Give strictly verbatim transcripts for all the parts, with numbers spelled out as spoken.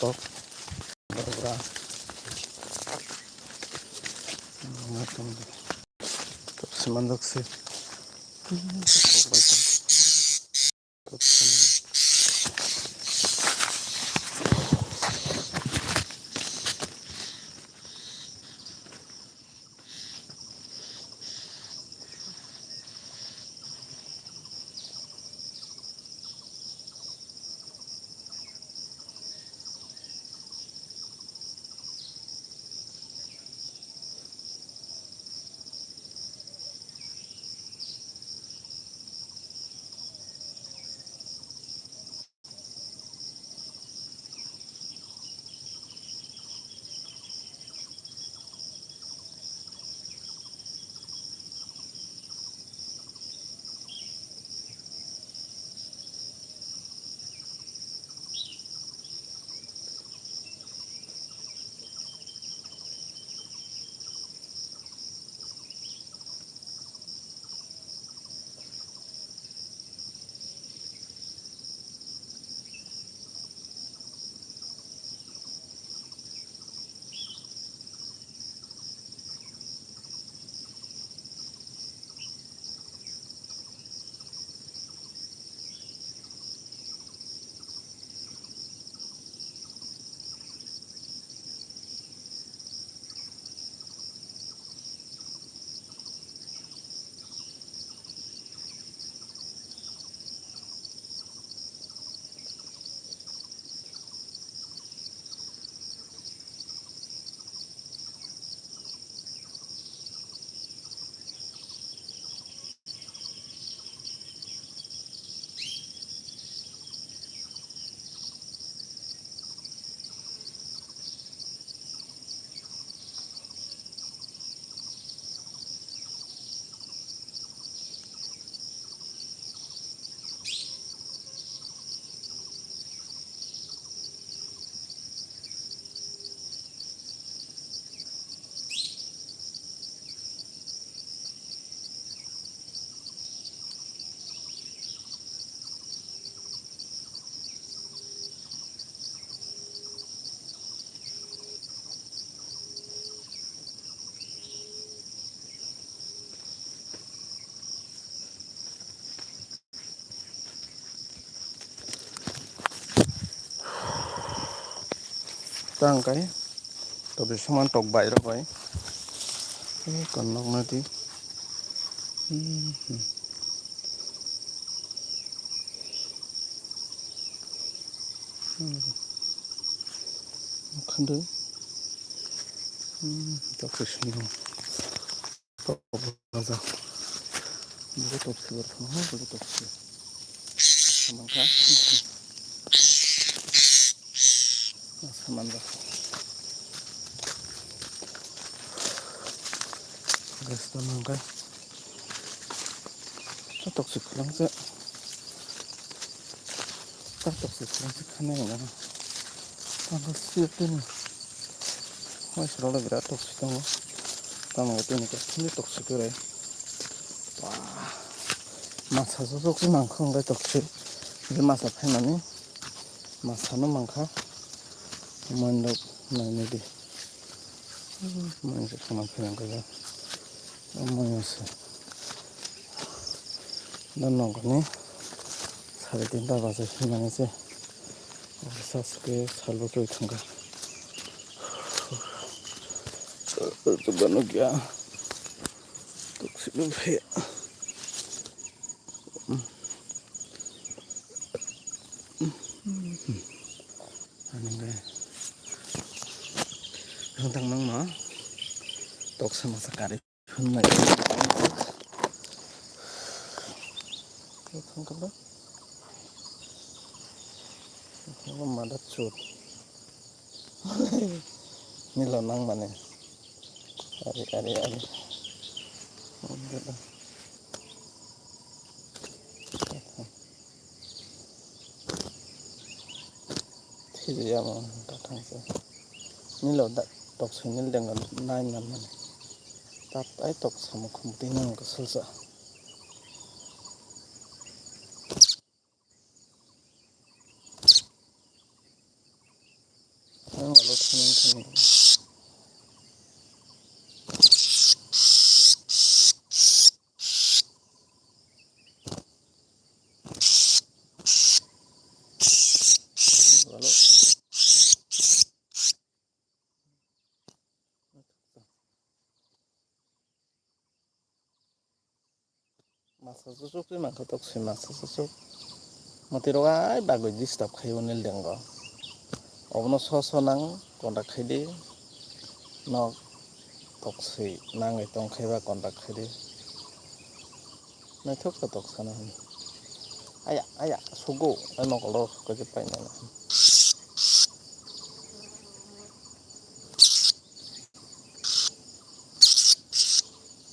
tok. Bra. Tok se manjak se. Tang kai, tobi soman tok bai rok bai. Eh, kon nok na di. Hmm, hmm. Hmm. Khande. Hmm, tok se sini. Tok baja. Bugo tok si bar thang ha, bugo tok si. Samang kha. Samang kha. Gas samang kha. Tok si khulang se. Tok si khulang se khane na. Tok si tini. Mai srolo birat toksi tongo. Tamo tini kaisa toksi kwrwi. Wah. Masa sosok se mangkha hwnkhai toksi. Je masa phaimani. Masa no mangkha. Mandok nainai di. Mangsa khama phirang kaisa. Omo se. Da nokni sare tinta baje hinmani se. Saske salbo twi thangkha. Tubano gya. Tuksi phe. Ani gai. Ang tang nang ma. Toksa masa kari. Hwnmai. Thangkha ba. Thangkha mada chut. Nilo nang mane. Ari, ari, ari. Thili ya mo kathang se. Nilo da tok se nil deng nai man mane. Tat ai tok samo khum twi nang ko salsa. Ang alo thani thani. Alo. Masa susuk twi mangkha toksui masa susuk. Mati rok ai bagwi disturb khai o nil dengo. Obono so so nang contact khai di. Nok toksui nangwi tong khai ba contact khai di. Naithok ka toksa na hwn. Aya aya sugo ai mokolo sugo je paina na hwn.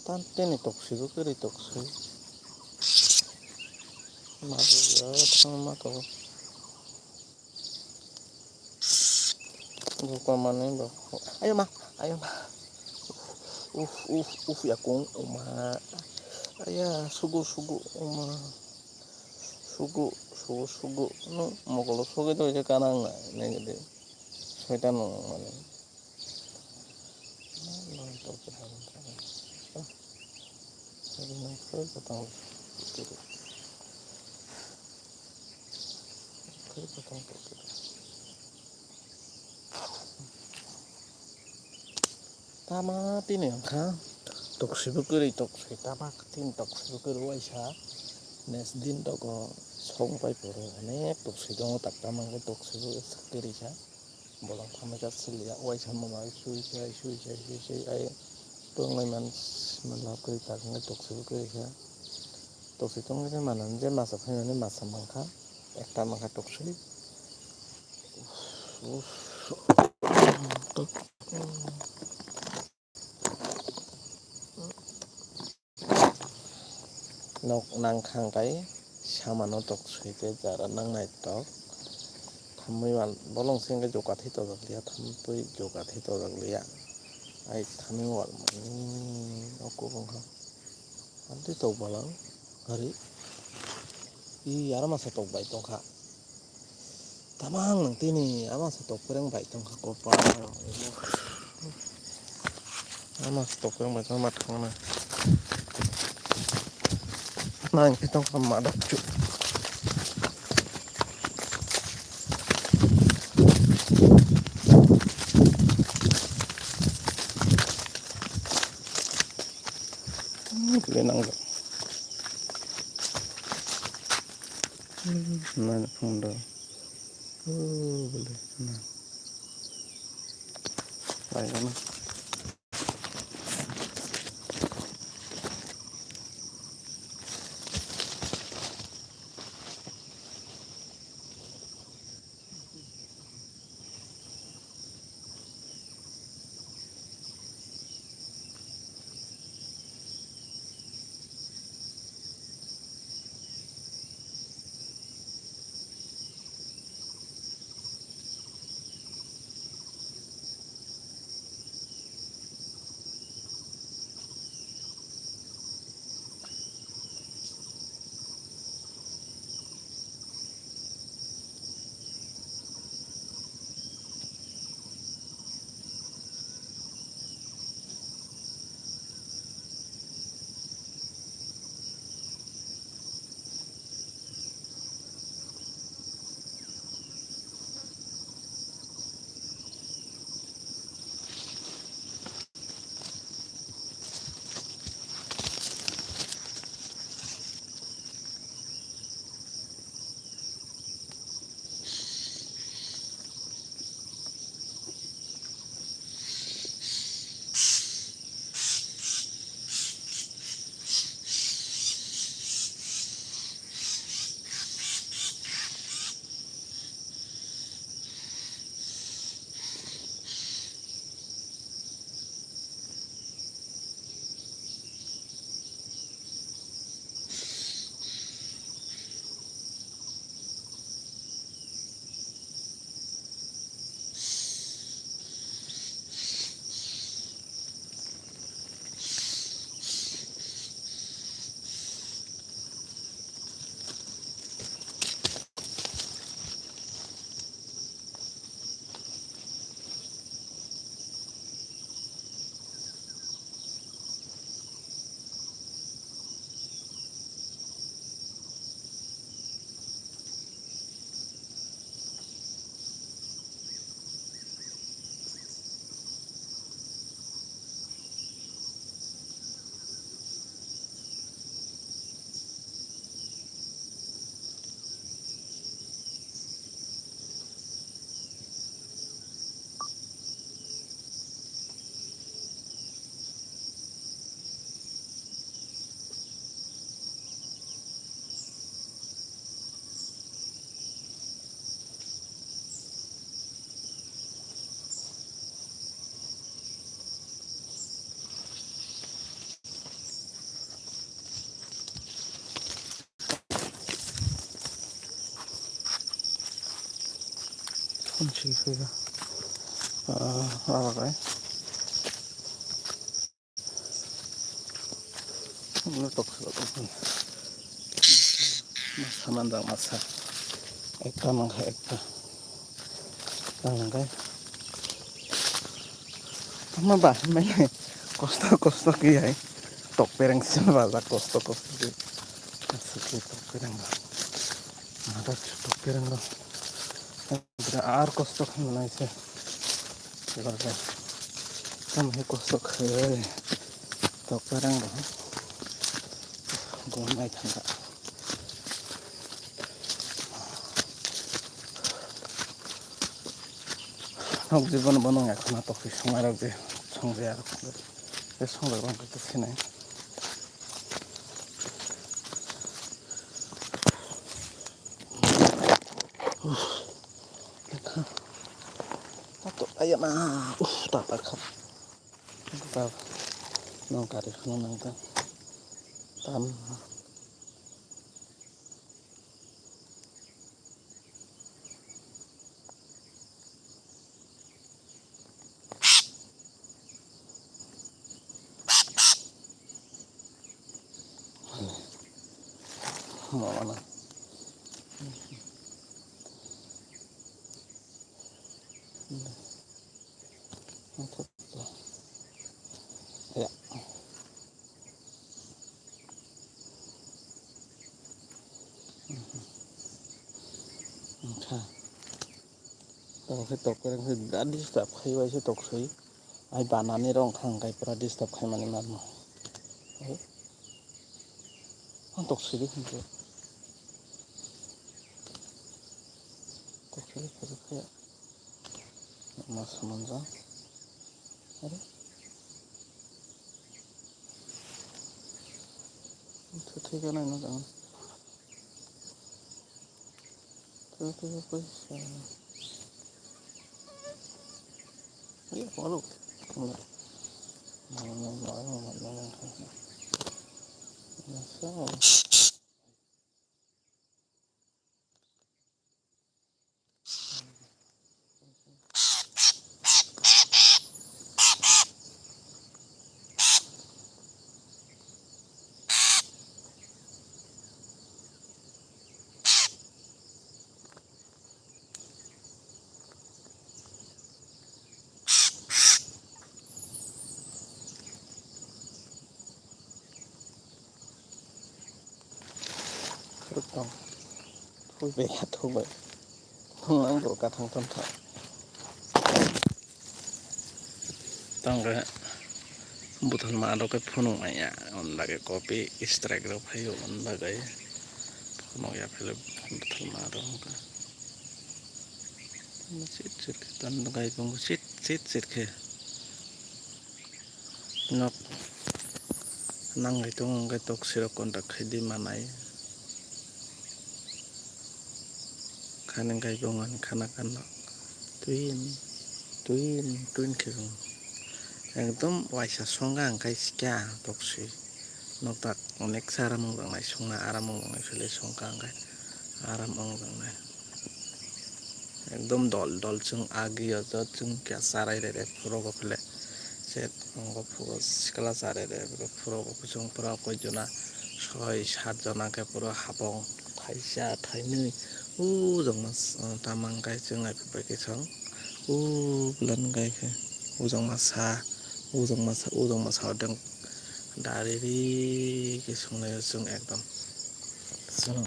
Tanteni toksibo kwrwi toksoi. Mabu ya thangma to. Buka mani ba. Ayo ma, ayo ma. Uf uf uf ya kung uma. Aya sugu sugu uma. Sugu sugu sugu. No mokolo sugu to je kanang na ne gede. Soitan mani. Tama tini wngkha toksibo kwrwi toksoi tama tini toksibo kwrwi waisa nes din togo song pai poro onek toksoi tongo tak tama wngkhe toksibo kwrwi sa. Bolong phamai kha siliya, uaisa mwnai sui sai, sui sai, sui sai, ai tongnai man, man lab kwrwi tak wngkha, toksibo kwrwi kha. Toksi tongwi khe manani je masa phaimani masa mankha, ekta mankha toksi. Nok nang khang kai samano tok sui khe jara nang nai tok. Thamwi wal bolong sengkhe jokathi tojak liya, thamtwi jokathi tojak liya. Ai thami wal mani o kubung kha. Amtwi tok balang hari. I aro masa tok bai tongkha. Tamang nang tini ama sa tok pereng bai tongkha kopal. Ama sa tok pereng bai tongma thangna. Nang ki tongkha ma dok chu. Beli nang dok. Nang phone do. Oh, beli nang. Bai gana. Sui sui. Ah, ah, ah. Ano tok sa tok. Masa manjak masa. Ekta mangkha ekta. Tang nangkhe. Tama ba, mai. Kosto, kosto ki hai. Tok pereng sima ba, kosto, kosto ki. Asuk ki tok pereng ba. Ada tok pereng ba. Ar kosto khe manai se. Tamo he kosto khe. Tok pereng ba. Gom mai thangka. Nok jibon bono ekhono tokwi songnai rok je songja rok je songjak rok khe sinai. Tato ayama uf tata kha. Nong kari kheno nang tam. Mama na. Ya. Wngkha. Tamo khe tok kwrwng khe birat disturb khai waisa tok soi. Ai banani rw wngkha hwnkhai pura disturb khaimani manno. Ang tok sidi hwnkhai. Tok sidi phajak khe. Ma samanjak. Are. Thwi thwi gana ino jang. Thwi thwi paisa. Iya, walu. Masa. Khuruk tong. Thukbai ya, thukbai. Ang bo kathang tongthok. Tong khe buthal ma rok khe phunuk maya. On lage copy strike rok phaio, on lage phunuk ya phele buthal ma rok khe. Sit sit khe tan gai bung sit sit sit khe. Nok nangwi tongo, hwnkhe tok sirok contact khai di manai. Khani hwnkhe bo wngkha khana khana twin twin twin khe wng. Ekdom waisa songkha hwnkhe sikya tok si. Nok tak onek sa aram wng jaknai, songna aram wng jaknai, philai songkha hwnkhe aram wng jaknai. Ekdom dol dol chwng agi o jot chwng kya charai rere phuro go phile. Se tongo phugo sikla charai rere phuro go chwng pura koi jona soi sat jona khe pura habong thaisa thainwi. O jongma tamang kai chwng ai pai khe chwng o plan kai khe o jongma sa o jongma sa o jongma sa odeng dari ri khe chwng nai o chwng ekdom chwng.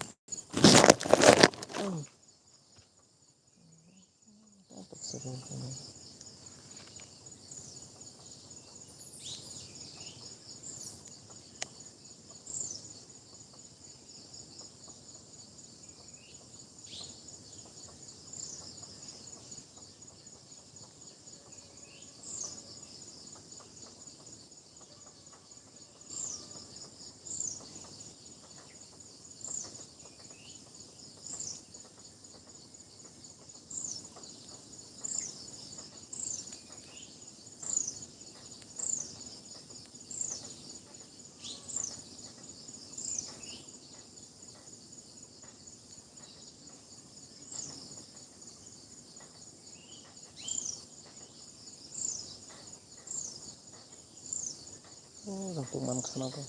Oh, jang tuk man khana bo.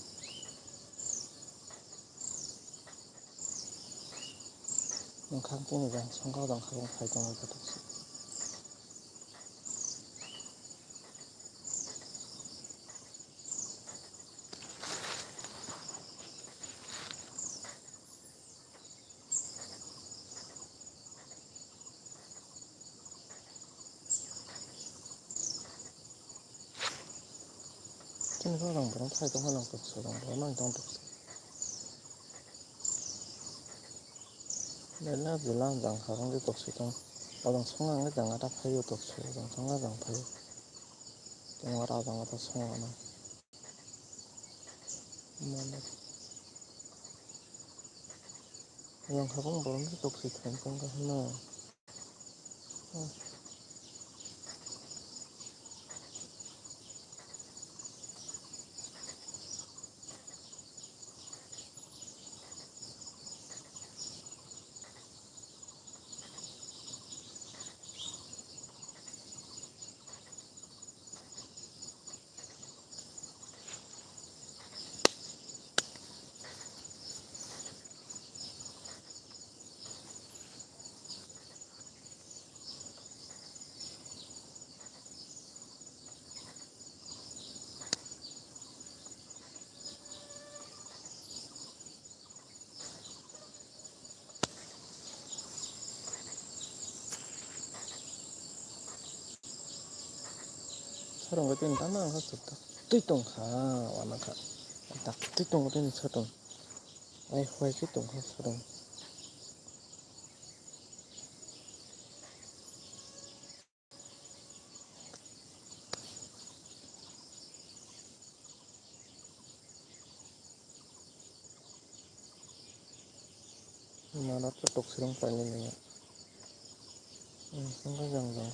Wngkha chini jang songkha jang khabang phai tongwi kotok se. Chini borok rang borok phai tongkha lang toksa rang borok nang tong toksa. Bela bela jang kha wngwi toksa tong. Odang song ang jang ata phaio toksa jang song jang phaio. Tong ata jang ata song ano. Mane. Yang habang borok ni toksa thang tong kha hano. Sarung bai tini tamo wngkha chwk tak twi tongkha, uanakha tak twi tongo tini sarung. Ai huai khe tongkha sarung. Mana to toksirong painani ya. Sangka jang jang.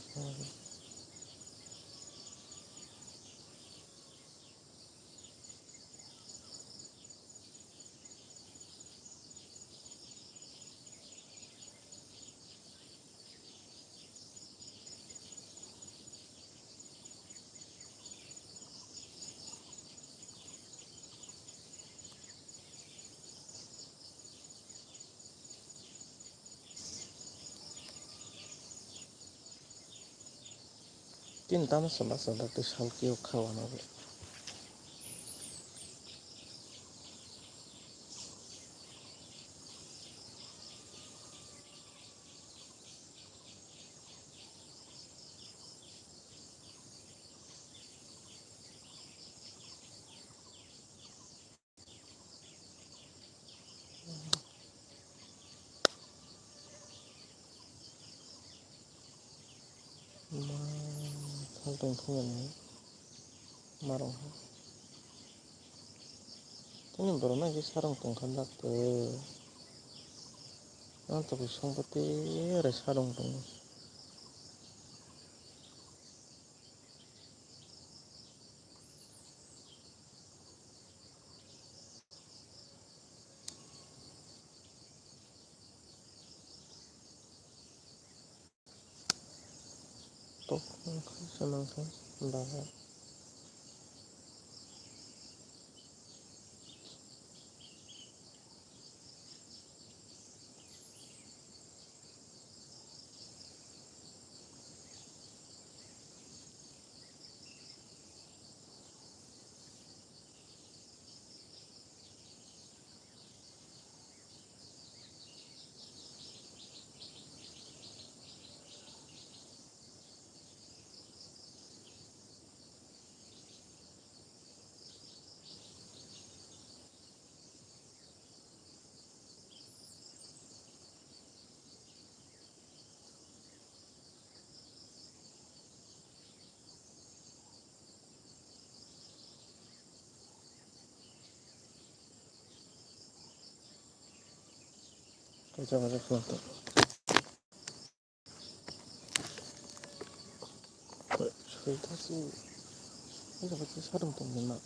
Tin tamo sanda sanda tei salkhe o kha wanw. Ma, sal tong thung ani marong ha. Tini borok nai khe sarong tong kha dakte. Ang tokoi songpati rai sarong tongo. Tok wngkha se mangkha baha. Kaisa kaisa khwlai tong. Soita se. Kaisa kaisa sarung tongmani ma.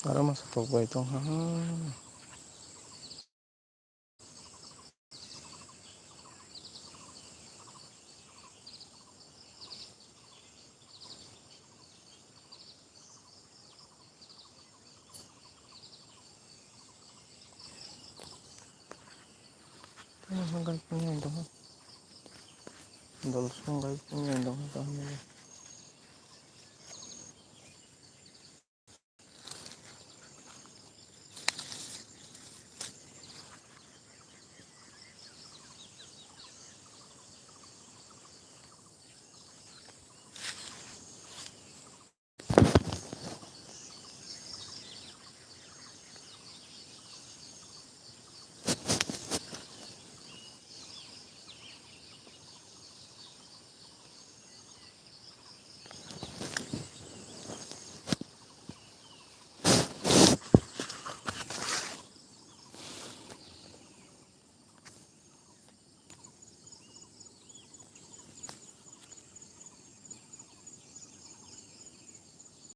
Aro masa tok bai tong ha. Dol song gai pung yang dong.